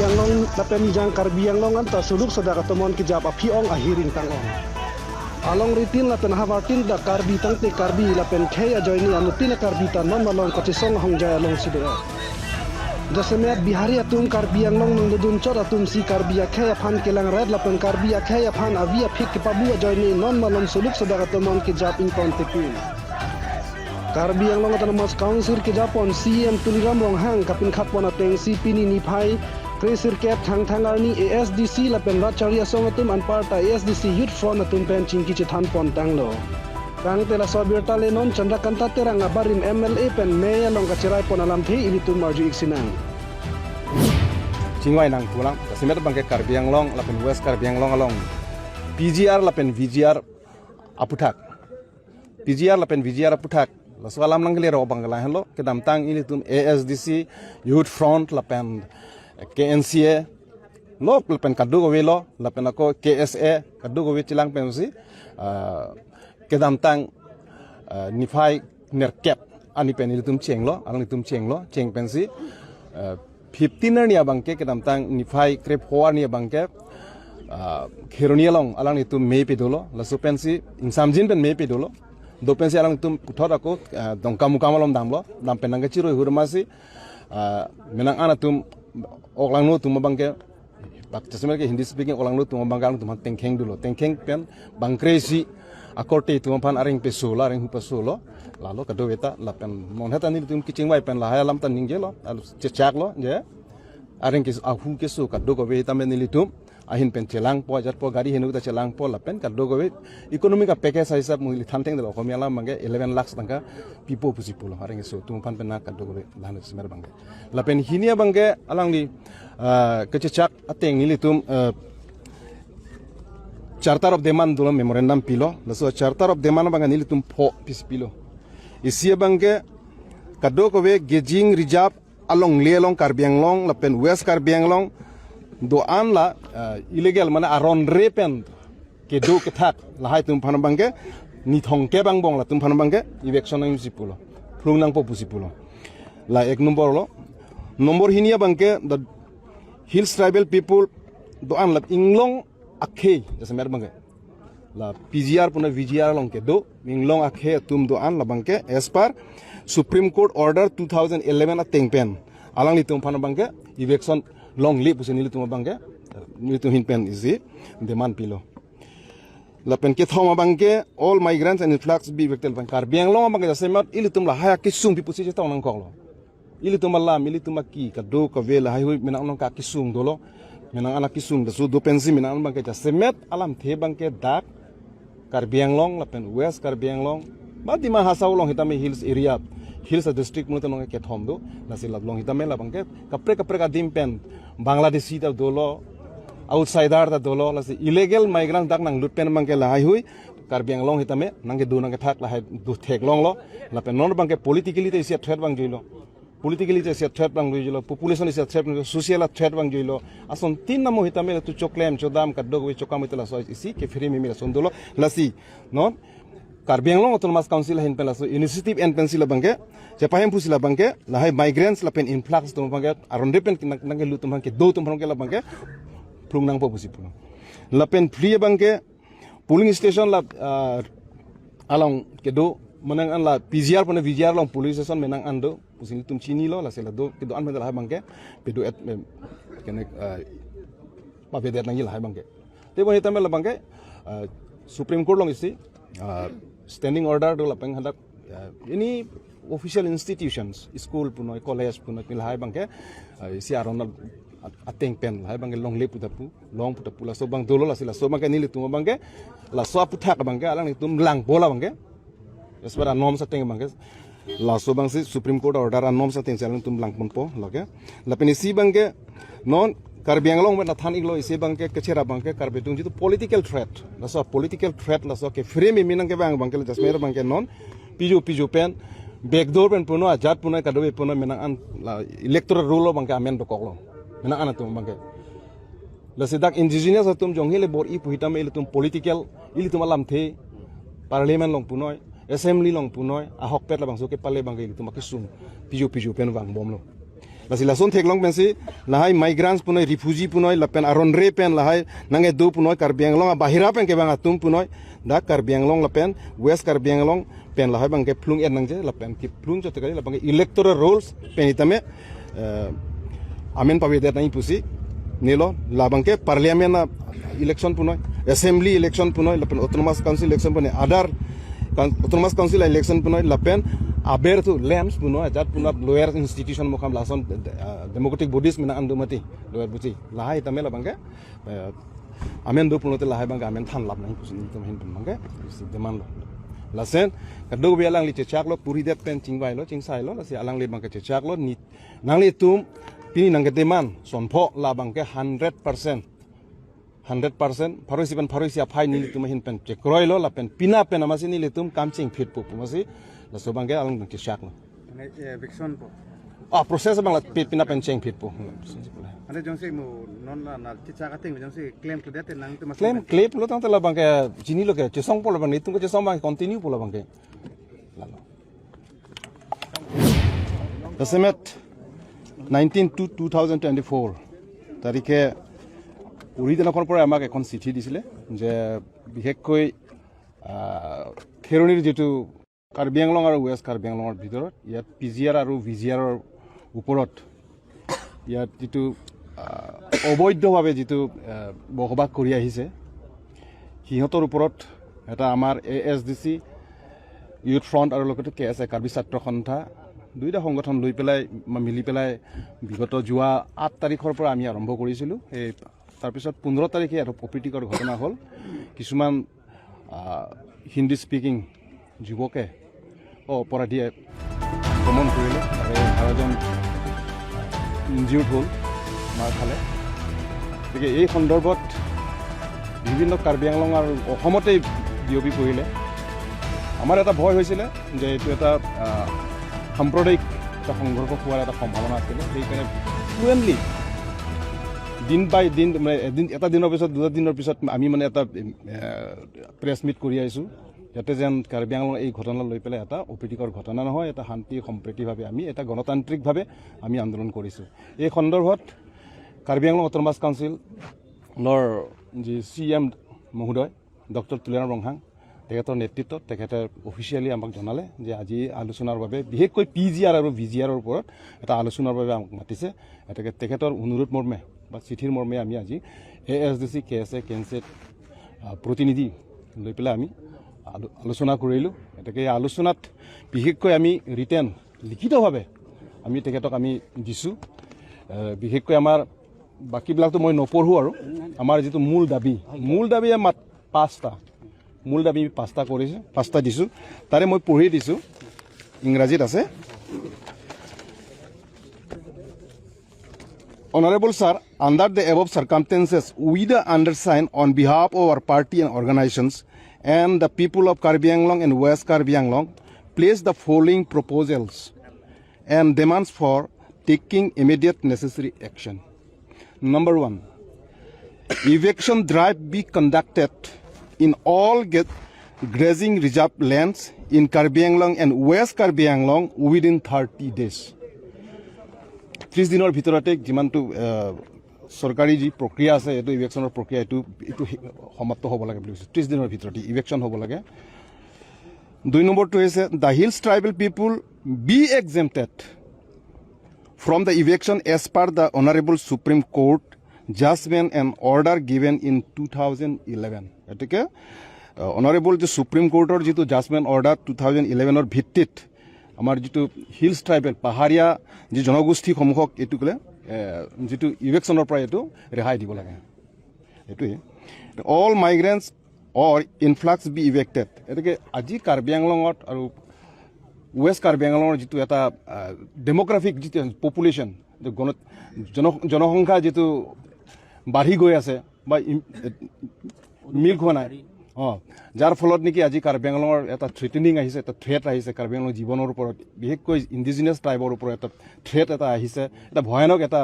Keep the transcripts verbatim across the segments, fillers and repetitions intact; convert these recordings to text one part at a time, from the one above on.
Anglong lapen Nijang Karbi Anglong anta suluk sodak atomon kejap aphi-ong ahiring tang-ong. Alongritin lapen havartin ta Karbi tangte Karbi lapen khei ajoine anuttin a-Karbi ta non malom kachesong ahongjai alongsi do. Jasemet Bihari atum Karbi Anglong nangdodun chot atum si Karbi akhei aphan kelangret lapen Karbi akhei aphan avi aphit kepabu ajoine non malom suluk sodak atomon kejap ingtontepin. Karbi Anglong Autonomous Council kejapon C E M Tuliram Ronghang kapinkhatpon atengsi pini niphai kresirkep Thangthang arni A S D C lapen Ratchari asong atum anparta A S D C Youth Front atum pen chingki chethanpon tanglo. Tangte laso abirta le non Chandrakanta Terang abarim M L A pen mei along kacheraipon alamthe ilitum arju-ik sinang. Chingvai nangpulang, jasemet abangke Karbi Anglong lapen West Karbi Anglong along P G R lapen V G R aputhak. P G R lapen V G R aputhak. Laso alam nangkele ro abang lahenlo, kedamtang ilitum A S D C, Youth Front lapen K N C A, lo lapen kadokave lo, lapen ako K S A, kadokave chelang pensi, ah, kedamtang, ah, niphai nerkep arni pen ilitum chenglo, alanglitum chenglo, cheng pensi, ah, fifteen arni abangke kedamtang niphai krepho arni abangke, ah, Kheroni along alanglitum mei pedolo, laso pensi ingsamjin pen mei pedolo. Do pensi alangtum puthot ako, ah, Dongkamukam along damlo, dam pen nangkachiroi hurmasi, ah, menang an atum oklangno atum abangke, bak jasemet ke Hindi speaking oklangno atum abangke alangtum aphan tengkheng dolo. Tengkheng pen bangkre isi akorte atum aphan areng peso lo, areng hu peso lo. Lalo kadokave ta lapen non heta nelitum kechingvai pen lahai alam ta ningjelo, alo chechaklo, je. Areng ke ahu keso kadokave ta me nelitum ahin pen chelangpo, ajatpo, gari heno ta chelangpo, lapen kadokave economic a-package ahisap mo ili than thengdelo, Okhomia alam abangke eleven lakhs tangka pipo pusi pulo, areng keso atum aphan pen na kadokave lahan semer abangke. Lapen hini abangke alangli, ah, kechechak ateng nelitum, ah, Charter of Demand dolo, memorandum pilo, laso Charter of Demand abangke nelitum pho pis pilo. Isi abangke kadokave grazing reserve alongle along Karbi Anglong lapen West Karbi Anglong do-an la, eh, illegal mane aron re pen kedo kethak lahai atum aphan abangke nithong ke bang bong latum aphan abangke eviction nangji pulo, phlung nangpo pusi pulo. La ek nombor lo. Nombor hini abangke the Hills Tribal People do-an la inglong akhei, jasemet abangke la P G R puna V G R along kedo, inglong akhei atum do-an labangke as per Supreme Court Order two thousand eleven ateng pen alanglitum aphan abangke eviction longle pusi nelitum abangke, nelitum ahin pen isi demand pilo. Lapen kethom abangke all migrants and influx be evicted, lapen Karbi Anglong abangke jasemet ilitum lahai akesung pi pusi chetong nangkoklo. Ilitum alam, ilitum aki, kadokave lahaihui menang nang akesung dolo. Menang an akesung, laso do pensi menang an abangke jasemet alamthe abangke dak Karbi Anglong lapen West Karbi Anglong, ba Dima Hasao along hitame hills area, hills district mo ta nong kethom do, lasi lablong hitame labangke kaprek kaprek adim pen Bangladeshi ta dolo, outsider ta dolo, lasi illegal migrant dak nanglut pen abangke lahaihui Karbi Anglong hitame nangkedo nangkethak lahai do theklonglo, lapen non abangke politically ta isi threat vangjuilo. Politically isi threat vangjuilo, population isi threat vangjuilo, social threat vangjuilo. Asontin namo hitame latum choklem chodam kadokave chokam ite laso isi kephere mimi lason dolo. Lasi non Karbi Anglong Autonomous Council ahin pen laso initiative en pensi labangke chepahem pusi labangke lahai migrants lapen influx atum abangke aron re pen nang, nangkelut atum abangke do atum abangke labangke phlung nangpo pusi pulo. Lapen phli abangke polling station la, ah, along kedo menang an la P G R puna V G R along polling station menang an do pusi nelitum chinilo, lasi la do kedo an pen lahai abangke pedo et, em, kene, ah, pavedet nangji lahai abangke. Tebon hitame labangke, ah, Supreme Court along isi, ah, standing order do lapen hadak, ah, any official institutions, school punoi, college punoi, lahai abangke, ah, isi aron at-, ateng pen lahai abangke longle pu ta pu, long pu ta pu, laso abang dolo, lasi laso abangke nelitum abangke laso aputhak abangke alanglitum langpo labangke. As per a-norms ateng abangke, laso abangsi Supreme Court order a-norms atengsi alangtum langponpo lake. Lapen isi abangke non Karbi Anglong pen nathan iklo, isi abangke kechera abangke Karbi atum jitu political threat. Laso political threat, laso kephere mimi nangkevang abangke la jasemet abangke non piju piju pen backdoor pen punoi, ajat punoi, kadokave punoi menang an la electoral roll abangke amen dokoklo. Menang an atum abangke. Lasi dak indigenous atum jongsi le bor-i pu hitame ilitum political, ilitum alamthe, parliament along punoi, assembly along punoi, ahokpet labangso kepale abangke ilitum akesung piju piju pen vangbomlo. Lasi lason theklong pensi lahai migrants punoi, refugee punoi, lapen aron re pen lahai nangkedo punoi, Karbi Anglong abahira pen kevang atum punoi, dak Karbi Anglong lapen West Karbi Anglong pen lahai abangke phlung-et nangji, lapen kephlung chot kali, labangke electoral rolls pen itame, eh, amen pavedet nangji pusi nelo, labangke parliament a election punoi, assembly election punoi, lapen autonomous council election punoi, other kan-, autonomous council election punoi, lapen aber thu LAMPS punoi, ajat punoi, lower institution mukhang lason, eh, democratic bodies mena andu mati, lower buchi. Lahai tame labangke, eh, amen do pulote lahai abangke amen thanlap nangji pusi nelitum ahin pen abangke isi demand lo. Lason kadokave alangli chechaklo, puridet pen chingvailo, chingsailo, lasi alangli abangke chechaklo, ne nanglitum pini nangkedemand sonpho labangke hundred percent, hundred percent, pharo isi pen pharo isi aphai nelitum ahin pen chekroilo, lapen pina pen amatsi nelitum kam chingphitpo pu amatsi, laso abangke alang chechaklo. Mane, eh, eviction po. Ah, process abang la pi-, pina pen chingphitpo. Ante jongsi mo non la nal chechak ateng jongsi claim to date nangtum mas claim, claim lo tangte labangke chinilo ke, chesongpo labang, nelitum ke chesong abang continue po labangke. Lalo। Jasemet nineteen two two thousand twenty-four তাৰিখে পুৰী দিনাখনৰ পৰাই আমাক এখন চিঠি দিছিলে যে বিশেষকৈ, আহ, খেৰণিৰ যিটো কাৰ্বি আংলং আৰু ৱেষ্ট কাৰ্বি আংলঙৰ ভিতৰত ইয়াত পি জি আৰ আৰু ভি জি আৰৰ ওপৰত ইয়াত যিটো, আহ, অবৈধভাৱে যিটো, আহ, বসবাস কৰি আহিছে, সিহঁতৰ ওপৰত এটা আমাৰ A S D C youth front আৰু লগতে কে এছ এ কাৰ্বি ছাত্ৰ সন্থা দুইটা সংগঠন লৈ পেলাই, মা-, মিলি পেলাই বিগত যোৱা আঠ তাৰিখৰ পৰা আমি আৰম্ভ কৰিছিলোঁ। সেই তাৰপিছত পোন্ধৰ তাৰিখে এটা অপ্ৰীতিকৰ ঘটনা হ'ল। কিছুমান, আহ, হিন্দী স্পিকিং যুৱকে অপৰাধীয়ে আক্ৰমণ কৰিলে আৰু বাৰজন ইনজিউৰ্ড হ'ল, মাৰ খালে। গতিকে এই সন্দৰ্ভত বিভিন্ন কাৰ্বি আংলং আৰু অসমতেই বিয়পি পৰিলে। আমাৰ এটা ভয় হৈছিলে যে এইটো এটা, আহ, সাম্প্ৰদায়িক এটা সংঘৰ্ষ হোৱাৰ এটা সম্ভাৱনা আছিলে। সেইকাৰণে ফ্লুৱেণ্টলি দিন বাই দিন, মানে, এদিন, এটা দিনৰ পিছত, দুটা দিনৰ পিছত আমি, মানে, এটা, এ, প্ৰেছ মিট কৰি আহিছোঁ, যাতে যেন কাৰ্বি আংলং এই ঘটনা লৈ পেলাই এটা অপ্ৰীতিকৰ ঘটনা নহয়, এটা শান্তি সম্প্ৰীতিভাৱে আমি, এটা গণতান্ত্ৰিকভাৱে আমি আন্দোলন কৰিছোঁ। এই সন্দৰ্ভত কাৰ্বি আংলং অট'নমাছ কাউন্সিলৰ যি চি ই এম মহোদয়, ডক্টৰ তুলিৰাম ৰংহাং, তেখেতৰ নেতৃত্বত তেখেতে অফিচিয়েলি আমাক জনালে যে আজি আলোচনাৰ বাবে, বিশেষকৈ পি জি আৰ আৰু ভি জি আৰৰ ওপৰত এটা আলোচনাৰ বাবে আমাক মাতিছে। গতিকে তেখেতৰ অনুৰোধ মৰ্মে বা চিঠিৰ মৰ্মে আমি আজি এ এছ ডি চি, কে এছ এ, কে এন চি এ, আহ, প্ৰতিনিধি লৈ পেলাই আমি আলো-, আলোচনা কৰিলোঁ। গতিকে এই আলোচনাত বিশেষকৈ আমি ৰিটেন, লিখিতভাৱে আমি তেখেতক আমি দিছোঁ। আহ, বিশেষকৈ আমাৰ বাকীবিলাকতো মই নপঢ়োঁ আৰু আমাৰ যিটো মূল দাবী, মূল দাবী মাত-, পাঁচটা, মূল দাবী পাঁচটা কৰিছে, পাঁচটা দিছোঁ। তাৰে মই পঢ়ি দিছোঁ, ইংৰাজীত আছে। Honorable sir, under the above circumstances, we the undersigned on behalf of our party and organizations and the people of Karbi Anglong and West Karbi Anglong place the following proposals and demands for taking immediate necessary action. Number one, eviction drive be conducted in all ge-, grazing reserve lands in Karbi Anglong and West Karbi Anglong within thirty days. ত্ৰিশ দিনৰ ভিতৰতে যিমানটো, আহ, চৰকাৰী যি প্ৰক্ৰিয়া আছে, এইটো ইভিকশ্যনৰ প্ৰক্ৰিয়া, এইটো, এইটো সমাপ্ত হ'ব লাগে বুলি কৈছে। ত্ৰিশ দিনৰ ভিতৰতে ইভিকশ্যন হ'ব লাগে। দুই নম্বৰটো হৈছে, the Hills Tribal people be exempted from the eviction as per the Honorable Supreme Court judgment and order given in two thousand eleven. গতিকে, আহ, অনাৰেবল যে ছুপ্ৰিম কোৰ্টৰ যিটো জাজমেণ্ট অৰ্ডাৰ টু থাউজেণ্ড ইলেভেনৰ ভিত্তিত আমাৰ যিটো হিলছ ট্ৰাইবেল, পাহাৰীয়া যি জনগোষ্ঠীসমূহক এইটো ক'লে, এ, যিটো ইভিকশ্যনৰ পৰা এইটো ৰেহাই দিব লাগে। এইটোৱে। All migrants or influx be evicted. গতিকে আজি কাৰ্বি আংলঙত আৰু ৱেষ্ট কাৰ্বি আংলঙৰ যিটো এটা, আহ, ডেম'গ্ৰাফিক যিটো পপুলেশ্যন, যে গণ-, জন-, জনসংখ্যা যিটো বাঢ়ি গৈ আছে বা ইম-, মিল খোৱা নাই, অ, যাৰ ফলত নেকি আজি কাৰ্বি আংলঙৰ এটা থ্ৰেটেনিং আহিছে, এটা থ্ৰেট আহিছে কাৰ্বি আংলং জীৱনৰ ওপৰত, বিশেষকৈ ইণ্ডিজিনাছ ট্ৰাইবৰ ওপৰত এটা থ্ৰেট এটা আহিছে, এটা ভয়ানক এটা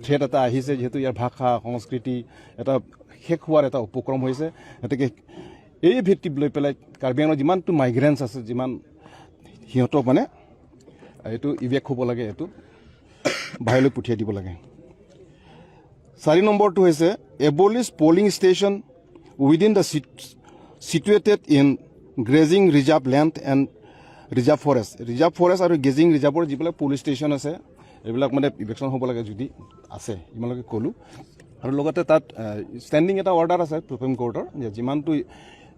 থ্ৰেট এটা আহিছে, যিহেতু ইয়াৰ ভাষা, সংস্কৃতি এটা শেষ হোৱাৰ এটা উপক্ৰম হৈছে। গতিকে এই ভিত্তিত লৈ পেলাই কাৰ্বি আংলঙৰ যিমানটো মাইগ্ৰেণ্টছ আছে, যিমান সিহঁতক মানে এইটো ইভেক হ'ব লাগে, এইটো বাহিৰলৈ পঠিয়াই দিব লাগে। চাৰি নম্বৰটো হৈছে abolish polling station within the sit- situated in grazing reserve land and reserve forest। Reserve forest আৰু গ্ৰেজিং ৰিজাৰ্ভৰ যিবিলাক পলিং ষ্টেচন আছে, এইবিলাক মানে ইভেকশ্যন হ'ব লাগে যদি আছে, ইমানলৈকে ক'লোঁ। আৰু লগতে তাত ষ্টেণ্ডিং এটা অৰ্ডাৰ আছে ছুপ্ৰিম কোৰ্টৰ, যে যিমানটো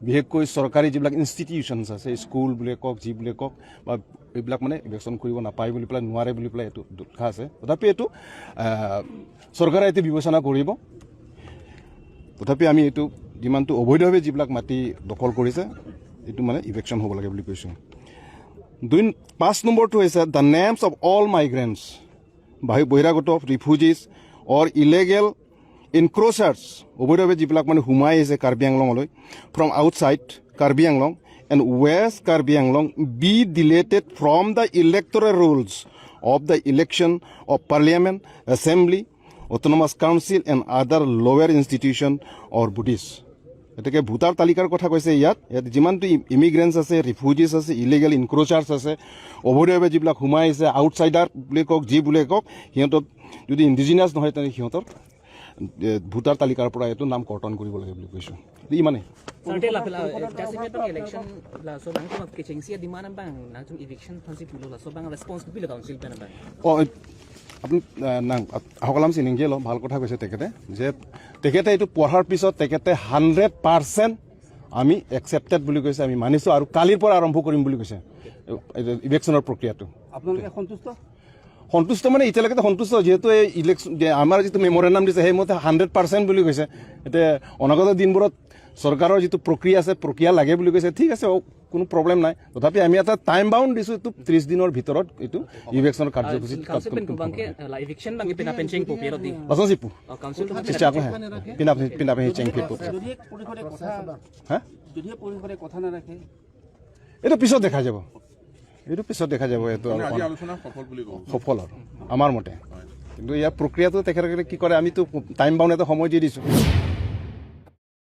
বিশেষকৈ চৰকাৰী যিবিলাক ইনষ্টিটিউশ্যনছ আছে, স্কুল বুলিয়ে কওক, যি বুলিয়ে কওক, বা এইবিলাক মানে ইভেকশ্যন কৰিব নাপায় বুলি পেলাই, নোৱাৰে বুলি পেলাই এইটো লিখা আছে। তথাপি এইটো আহ, চৰকাৰে এইটো বিবেচনা কৰিব। তথাপি আমি এইটো যিমানটো অবৈধভাৱে যিবিলাক মাটি দখল কৰিছে, এইটো মানে ইভেকশ্যন হ'ব লাগে বুলি কৈছোঁ। দুই পাঁচ নম্বৰটো হৈছে the names of all migrants, বাহি- বহিৰাগত, refugees or illegal encroachers, অবৈধভাৱে যিবিলাক মানে সোমাই আহিছে কাৰ্বি আংলঙলৈ, from outside Karbi Anglong and West Karbi Anglong, be deleted from the electoral rolls of the election of Parliament, Assembly, Autonomous Council and other lower institution or bodies। গতিকে ভোটাৰ তালিকাৰ কথা কৈছে ইয়াত। ইয়াত যিমানটো ইমিগ্ৰেণ্টছ আছে, ৰিফিউজিজ আছে, ইলিগেল ইনক্ৰ'চাৰ্ছ আছে, অবৈধভাৱে যিবিলাক সোমাই আহিছে, আউটছাইডাৰ বুলি কওক, যি বুলি কওক, সিহঁতক যদি ইণ্ডিজিনাছ নহয়, তেনে সিহঁতৰ এ, ভোটাৰ তালিকাৰ পৰা এইটো নাম কৰ্তন কৰিব লাগে বুলি কৈছোঁ। ইমানেই। Sir, te la pela, eh, kasi me pang election laso abang, kechengsi a-demand abang, nangtum eviction aphansi pulo, laso abang response kopilo council pen abang? অ, এই আপুনি, এ, নাং, আ-, আহকলাম চিনিংগেলো, ভাল কথা কৈছে তেখেতে, যে তেখেতে এইটো পঢ়াৰ পিছত তেখেতে হাণ্ড্ৰেড পাৰ্চেণ্ট আমি একচেপ্টেড বুলি কৈছে, আমি মানিছোঁ আৰু কালিৰ পৰা আৰম্ভ কৰিম বুলি কৈছে, এ, এইটো ইভেকশ্যনৰ প্ৰক্ৰিয়াটো। আপোনালোকে সন্তুষ্ট? সন্তুষ্ট মানে এতিয়ালৈকে সন্তুষ্ট, যিহেতু এই ইলেকশ্যন, যে আমাৰ যিটো মেমৰেণ্ডাম দিছে, সেইমতে হাণ্ড্ৰেড পাৰ্চেণ্ট বুলি কৈছে। এতিয়া অনাগত দিনবোৰত চৰকাৰৰ যিটো প্ৰক্ৰিয়া আছে, প্ৰক্ৰিয়া লাগে বুলি কৈছে, ঠিক আছে, অ, কোনো প্ৰব্লেম নাই। তথাপি আমি এটা টাইম বাউণ্ড দিছোঁ, এইটো ত্ৰিশ দিনৰ ভিতৰত এইটো ইভেকশ্যনৰ কাৰ্যসূচী কাউন্সিল পেন kubang ke, eh, la eviction abang ke pina pen chengpo, pero di. Langsung sih, pu. Oh, council tu Sisi aku, ha? Pindah, pindah, pindah, cheng, pu. যদিহে পৰিষদে কথা, হা? যদিহে পৰিষদে কথা নাৰাখে। এইটো পিছত দেখা যাব, এইটো পিছত দেখা যাব, এইটো মানে আজি অলপমান আলোচনা সফল বুলি ক'ব। সফল আৰু আমাৰ মতে। হয়। কিন্তু ইয়াৰ প্ৰক্ৰিয়াটো তেখেতসকলে কি কৰে, আমিতো টাইম বাউণ্ড এটা সময় দি দিছোঁ।